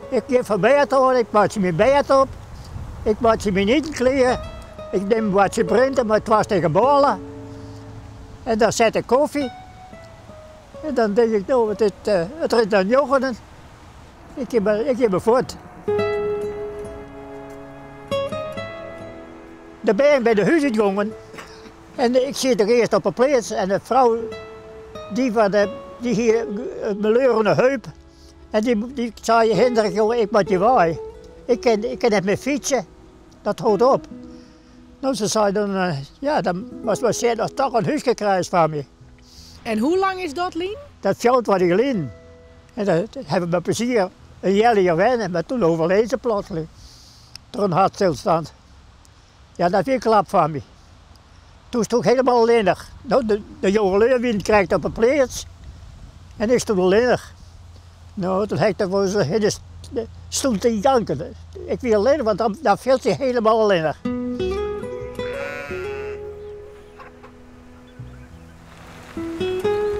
Ik gean fan bêd ôf, ik meitsje myn bêd op, ik meitsje myn iten klear, ik nim in boartsje Brinta mei twa stikken bôle en dan set ik kofje. En dan tink ik, no, it rint nei njoggenen, ik gean mar fuort. De bern binne de hús útgongen en ik siet der earst op 'e pleats en de frou dy dy hie in maleur oan 'e heup en dy sei, Hindrik, jonge, ik moat hjir wei. Ik kin ik kin net mear fytse, dat hâldt op. No, se sei dan, ja, dan moatst mar sjen oftst toch in húske krijst foar my. En hoe lang is dat lyn? Dat 24 jier lyn. En dat ha we mei plezier in healjier wenne, mar toen overleed ze plotseling troch in hartstilstand. Ja, dat wie in klap foar my. Toen stond ik helemaal allinnich. No, de jongelju wienen krekt op 'e pleats en ik stond allinnich. No, toen ha ik der wolris hinne stond te janken. Ik wie allinnich, want dan, dan fielst dy helemaal allinnich.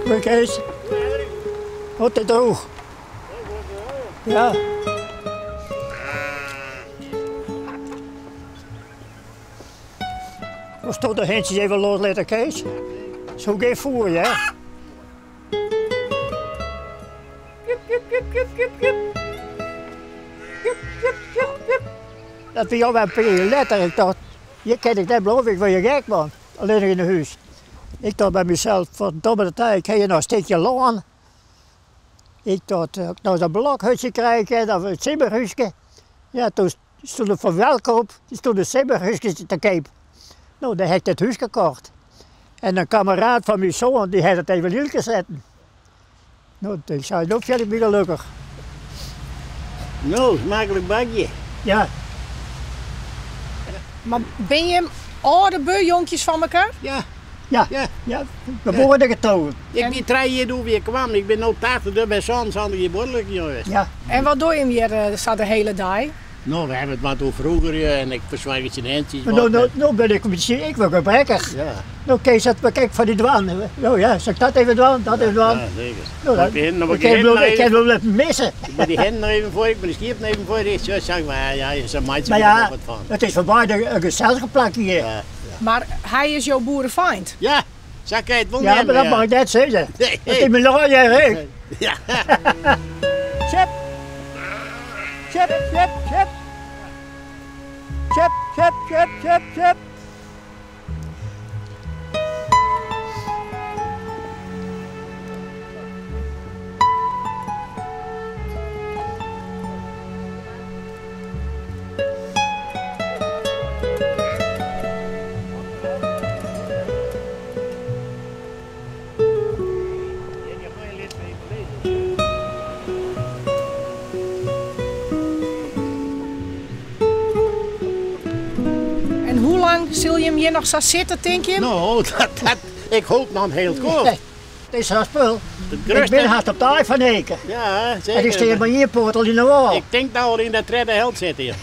Hoi Kees. Wat is droech. Ja. Wolsto de hintsjes even loslitte, Kees? Soe gjin foer, hè? Kip, kip, kip, kip, kip, kip. Kip, kip, kip, kip. Dat wie alwer in pear jier letter. Ik tocht, hjir kin ik net bliuwe, ik wurd hjir gek man, allinnich yn 'e hús. Ik tocht by mysels, ferdomme de tij, ik ha hjir noch in stikje lân. Ik tocht, as ik no sa'n blokhutsje krije kin of in simmerhúske. Ja, toen stond der foar Welkoop stond in simmerhúske te keap. No, dêr ha ik dat húske kocht. En in kammeraat fan myn soan, dy hat it even lylk setten. No, ik sei, no fiel ik my gelokkich. No, smaaklik bakje. Ja. Mar binne jim âlde buorjonkjes fan mekoar? Ja. Ja, ja. Geboren en getogen. Ik wie trije jier doe wy kwam. Ik bin no 80, dus bin 77 jier buorlju west. Ja. En wat dogge jim hjir sa de hiele dei? No, we hawwe it wat oer froeger en ik fersoargje syn hintsjes wat. No, no, no bin ik in bytsje ek wol gebrekkich. Ja. No Kees, dat kin ik foar dy dwaan. No ja, sil ik dat even dwaan, dat even dwaan. Ja, seker. No, dat, ik kin wol net misse. Ik moat dy hinnen noch even foar, ik moat de skiep noch even foar. Zo zeg maar, ja, se meitsje der wol wat fan. It is foar beide in gesellich plakje hjir. Ja. Mar hy is jo boerefeint? Ja, sa kin je it wol neame. Ja, mar dat mei ik net sizze. Nee. It is myn lânje ek. Ja. Tsjip! Tsjip, tsjip, tsjip! Tsjip, tsjip, tsjip, tsjip, tsjip! En hoe lang sil jim hjir noch sa sitte, tink jim? No, dat, ik hoop noch in hiel skoft. It is sa'n spul. Ik bin hast op de ein fan Eke. Ja, En ik stean mei ien poat al yn de wâl. Ik tink dat we al yn de tredde helt sitte hjir.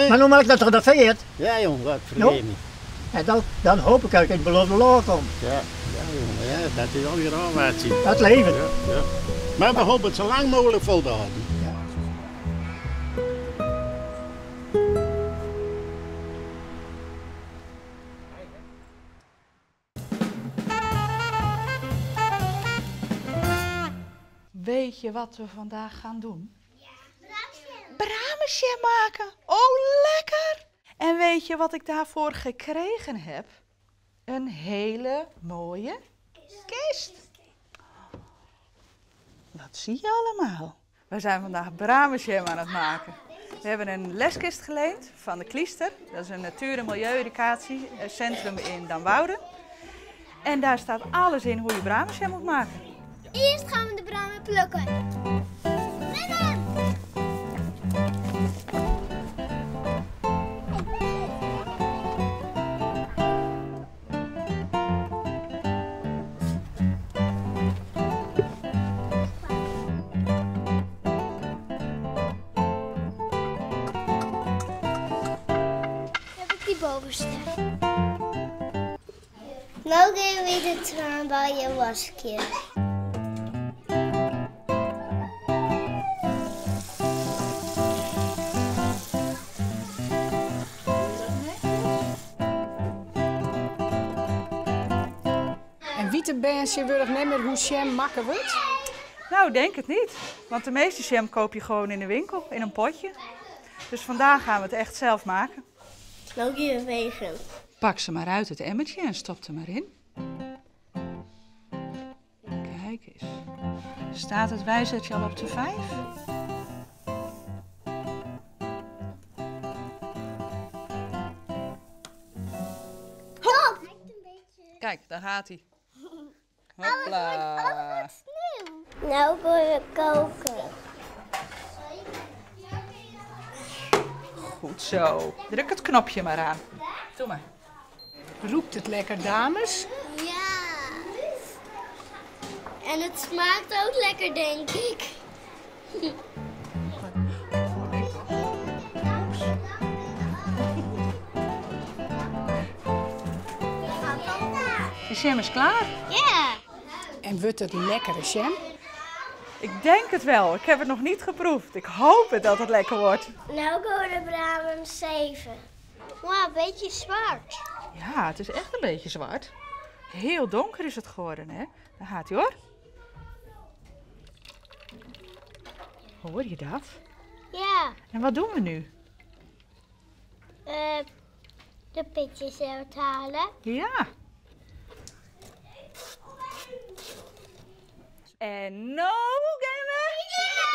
Mar no moat ik noch troch de feart. Ja jong, wat fergeef my. En dan, dan hoop ik dat ik yn it beloofde lân kom. Ja, ja jong, ja, dat is allegear ôfwachtsjen. Dat leven. Ja, ja. Mar we hopen it sa lang mooglik fol te hâlden. Ja. Weet je wat we vandaag gaan doen? Ja, Bramenjam maken. Oh, lekker! En weet je wat ik daarvoor gekregen heb? Een hele mooie kist. Wat zie je allemaal? We zijn vandaag bramenjam aan het maken. We hebben een leskist geleend van de Klister. Dat is een natuur- en milieueducatiecentrum in Damwoude. En daar staat alles in hoe je bramenjam moet maken. Eerst gaan we de bramen plukken. Rennen! Heb ik die bovenste. No gean wy de toanbeien waskjen. Witte bern tsjintwurdich net mear hoe sjem makke wurdt? Nou, denk het niet. Want de meeste jam koop je gewoon in de winkel, in een potje. Dus vandaag gaan we het echt zelf maken. Nou hier wegen. Pak ze maar uit het emmertje en stop er maar in. Kijk eens. Staat het wijzertje al op de 5? Hop! Kijk, daar gaat hij. Hopla. Sneeuw. Nou wil ik koken. Goed zo. Druk het knopje maar aan. Doe maar. Roept het lekker, dames? Ja. En het smaakt ook lekker, denk ik. De jam is klaar. Ja. En wordt het lekkere jam? Ik denk het wel. Ik heb het nog niet geproefd. Ik hoop het dat het lekker wordt. Nou komen de bramen 7. Wauw, een beetje zwart. Ja, het is echt een beetje zwart. Heel donker is het geworden, hè? Daar gaat hij, hoor. Hoor je dat? Ja. En wat doen we nu? De pitjes uithalen. Ja. En nou gaan we... Ja!